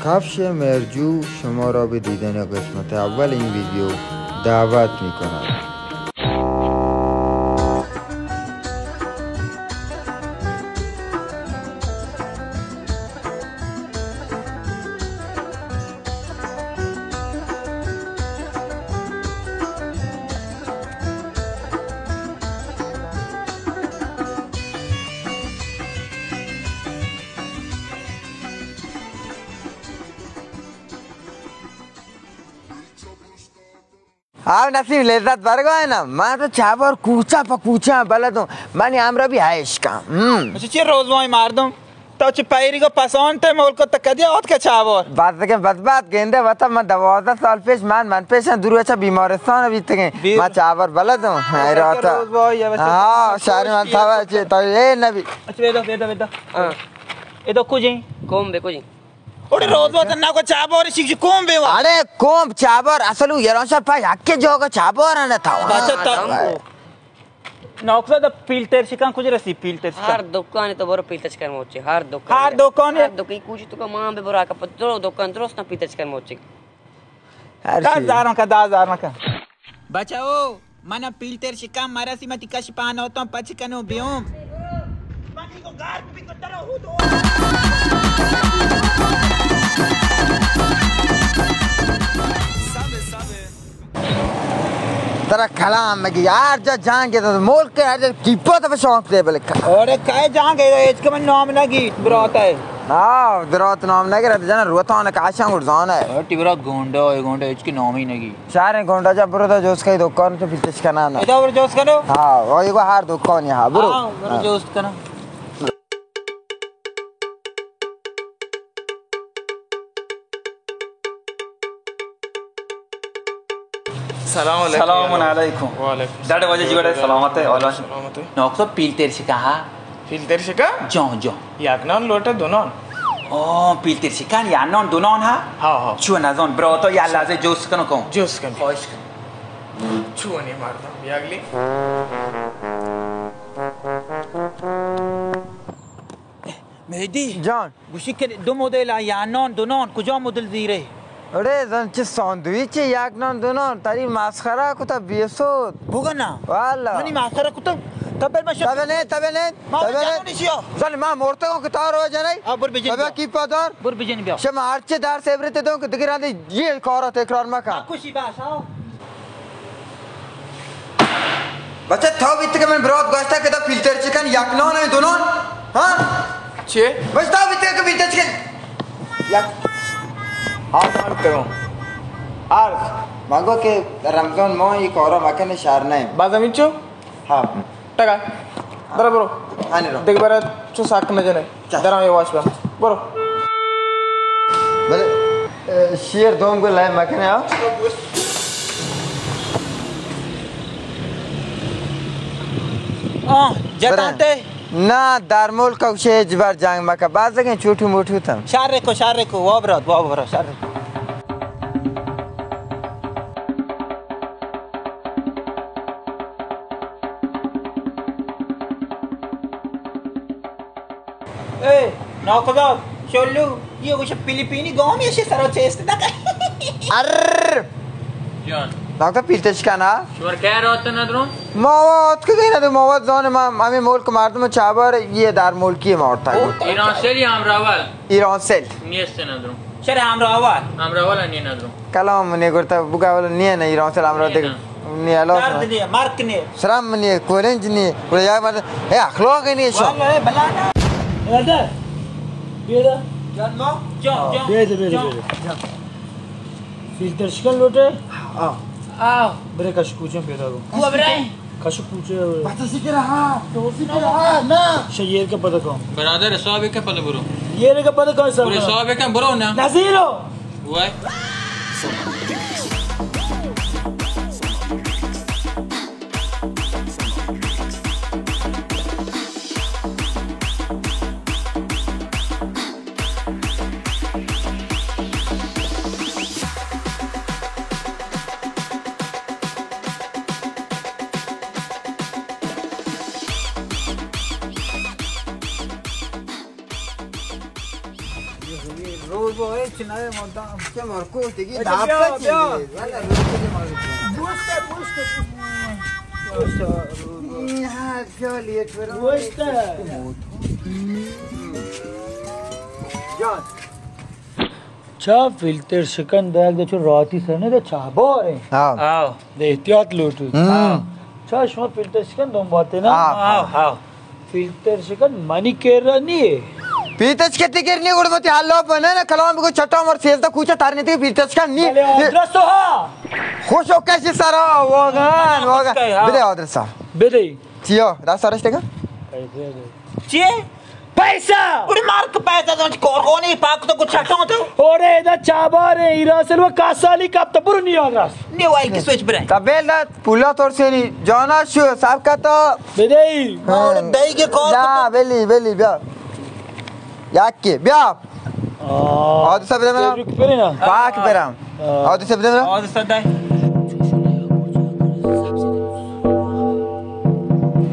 کفش مہرجو شما را به دیدن قسمت اول این ویدیو دعوت می‌کنم. آو نسیم، لذت برگا ہے نا. من تو چابار کوچہ پہ کوچہ بلدوں. منی ہمراہ بھی ہائش کن. ہم. اچھا، چی روزوائیں مردم؟ تو چہ پیری کو پسان تے مول کو، تو کدی آت کے چابار؟ بس کہ بس بات گندے وتا، من دوازدہ سال پیش من، من پیش درو اچھا بیمارستان بیتگیں. بیر- من چابار بلدوں. ہاں، اچھا، روتا. روزوائیں، اچھا، ہاں، شہر من تھا چے تو اے نبی. اچھا، بیدا، بیدا، بیدا. ہاں. اے تو کجیں؟ کومبے کجیں؟ اوڑے روز وطن نہ کو چابار شیک کومبے وا. اڑے کومب چابار اصل ایران شہر پہ یک جوگا چابار نہ تھا. بچہ تا. نوکزا دا پیلتر شکان کجا رسی پیلتر شکان؟ ہر دکان تو برو پیلتر شکان موچے، ہر دکان. ہر دکان؟ ہر دکان کوچی تو کا ماں بے برا کا پترو دکان درست نہ پیلتر شکان موچے. ہر دس چیز. ہزار کا، دس ہزار کا. بچاؤ، من پیلتر شکم مرسی، من تی کش پانوتاں پچ کنو بیوم. ترا کلام مگی، ہر جا جان کے تو ملک کے ہر جا ٹیپا تو شوق دے بلے. اوڑے کئے جان کے، اچ کے من نام نہ گی، برات ہے. ہاں، درات نام نہ گرت، جنا روتان کاشاں گڑ زان ہے. ٹی برات گونڈا، اے گونڈا، اچ کے نام ہی نہ گی. شہر گونڈا جا برو تو جوس کئی دکان تو پیتش کنا نا. ادا برو جوس کنو؟ ہاں، وہ ایگو ہر دکان یہاں، برو. ہاں، برو ہاں. جوس کنو. سلام علیکم. سلام علیکم. وعلیکم السلام. ڈاڈے واجہ جی بڑے سلامت ہے، اولا. سلامت ہے. نوکو پیلتر شکا ہا؟ پیلتر شکا؟ جان، جان. یک نان لوٹے دو نان. او، پیلتر شکان یا نان دو نان ہا؟ ہاں، ہاں. چو نزان، برو تو یا لازے جوس کنو کن. جوس کن. خواہش کن. چو نی مردم، بیاگلی. مہدی. جان. گوشی کہ دو مدل آ، یا نان دو نان، کجا مدل زیرے؟ اڑے زن چہ ساندویچ یک نان دو نان، تری مسخرہ کتا بیسود. بگنا. والا. منی مسخرہ کتا، تبے مشو. تبے نے، تبے نے، ما تبے نے. جانو نشیا. زن ما مورتگوں کہ تارو جنئی. آ، بر بجن تبے بیا. کی پادار. بر بجن بیا. شما ہرچے دار سیبرتے دوں کہ دگران دی یہ کارا تکرار مکن. آ، کشی باسا. بچہ، تو بیت کہ من برات گوشتا کہ تو فلٹر چکن یک نان ہے دو نان؟ ہاں؟ چی؟ بس تو بیت کہ فلٹر چکن یک. ہاں، مان کروں. عرض. مگو کہ رمضان ماہ یہ کارا مکن شر نہیں. باز ہمین چو؟ ہاں. ٹگا. برو، برو. ہاں، نہیں رو. دیکھ برا چو ساک نہ جنے. چل. دراں یواش با. برو. بلے، اے، شیر دوم کو لائے مکنے، ہاں؟ آہ، جتانتے؟ برے. نا، در ملک کو شے جبر جنگ مکا. بازگیں چھوٹو موٹو تم. شر کو، شر کو، وا برات، وا برات، شر کو. اے، ناکدار، شلو، یہ گوشہ فلپینی گامی اشی سرا چیست نکن. ار! جان. ڈاکٹر پیلتش کنا؟ شور کیا رات ندرون؟ ما وقت کہ گئی ندرون، ما وقت زان ما ہمیں ملک مردم چابر یہ در ملکی ما ورتا. ایران سیل یا امراول؟ ایران سیل. نیست ندرون. چرا امراول؟ امراول نی ندرون. کلام منی گرتا بگا ولا نیه نه ایران سلام را دیگه. نیه. نیه، لاس درد نه. نیه، مرک نیه. سلام منی کورنج نیه. ولا یا مرد، اے اخلاق نیه شو. والله، اے بلا نه. برادر، بیدا. جان ما؟ جان، جان. بیدا، بیدا، جان. بیدا. جان. فیلتر شکن لوٹے؟ آ. آ. برے کش کوچن پیدا کو. کو برے؟ کشو پوچھے. بچہ سی کرا، ہاں، تو سی کرا، ہاں، نا. شا یہ کا پتہ کون؟ برادر، حساب کا پتہ برو. یہ کا پتہ کون سر؟ برو حساب کا برو نا. نزیرو. وای. بابا، هیچ نه، ما دام. چه مرکوز دیگه، اچھا، داب بیا، کا چیز بیا. ہے؟ والا، روز کے مارو. گوشت، گوشت، گوشت. گوشت، روز. این ها، بیا لیت برو. گوشت. جان. چا فلتر شکن داگ دے چو راتی سر نے دے چابار ہیں. ہاں. آو. دے احتیاط لوٹو. ہاں. چا شما فلتر شکن دوم باتے نا؟ ہاں. آو، آو. فلتر شکن منی کر رہا نہیں ہے. پیتچ کے تکر نہیں گڑ متی حالو پنے نا کلام کو چھٹا عمر سیزدہ کوچہ تارنے تے پیتچ کا نہیں. بلے آدرس تو ہاں. خوش ہو کیسی سرا واگان، واگان. کیا، ہاں. بدے آدرس صاحب. بدے. چیو، راست آرش تکا؟ پیسے دے. چی؟ پیسہ! اوڑے مارک پیسہ تو کورکونے پاک تو کچھ چھٹو تو. اوڑے ادا چابار ہے، ایرا سلو کاسالی کپ تو برو نیال راست. نیو آئل کی سوچ برے. تا بیل دا، پولا تور سینی، جانا شو، صاحب کا تو. بدئی. ہاں. اوڑے دئی کے کور دا، کو. بیلی، بیلی، بیا. یاکی، بیا. آدرس بدے منا. پاک برم. آدرس بدے منا. آدرس دے.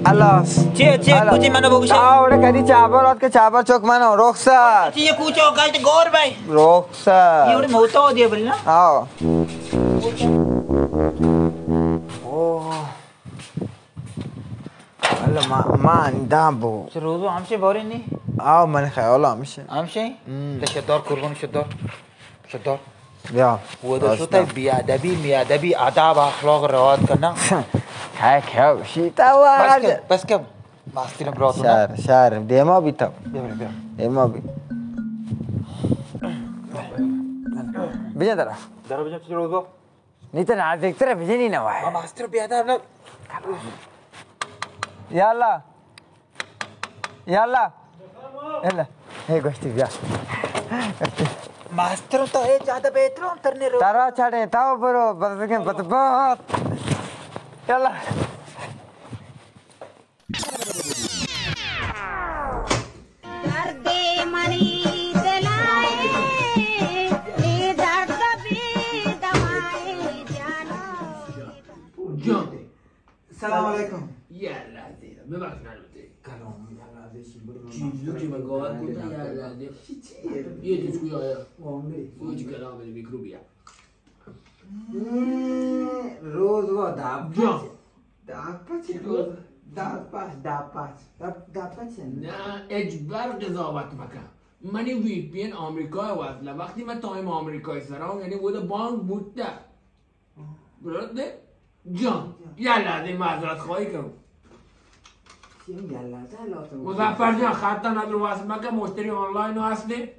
اللہ. چی، چی، اللہ. کجی منو بگوشے؟ آ، اوڑے کدی چابر آت کے چابر چوک منو، رخصت. چی، یہ کوچو گلت گور بھائی. رخصت. یہ اوڑے موتا ہو دیا بلنا. آو. اوہ. اللہ، ما، ما اندام بو. چه روزو همشه باری نی؟ آو، من خیال همشه. همشه؟ ہم. تو شدار قربان شدار. شدار. بیا. و دا راست شو تای بیا. بیادبی، میادبی، آداب، اخلاق، روایت کنه. های، کیا شیتا وارد. بس که، بس که. ماستر براتو نه. شهر، شهر. دیما بیتا. بیا، بیا، بیا. دیما بی. بیا درا. درا بیا چه روزو؟ نی تو نازکتر بجنی نوای. ما ماستر بیادب نه. یا الله. یا الله. الا. هی گوشتی بیا. ماستر تو هی زیادہ بہتر ہم ترنے رو. ترا چاڑے تاو برو بزگیں بدبخت. یا الله. درد منی دلائے، اے درد بے دوائے جانا. جان. سلام علیکم. یا الله دے، ببخش منو تے. کلام، یا الله دے، شی بڑی چیزو که من گوار کتا، یا الله دے. چی، چی؟ یه چیز کوئی آیا. عمری. کوئی چی کلام میکروبیا. روز و داب. جان. داپچ چطور؟ روز. داپچ، داپچ. داپ-، داپچ نه. نه، اجبر قضاوت مکن. منی وی پی ان آمریکا وصله. وقتی من تایم آمریکای سرام، یعنی ودا بانک بوته. برات نه؟ جان. جان. یا الله دے معذرت خواهی کنم. چی هم یا الله دے لازم. مظفر جان، خطا ندر وصل مکن، مشتری آنلاین هستی.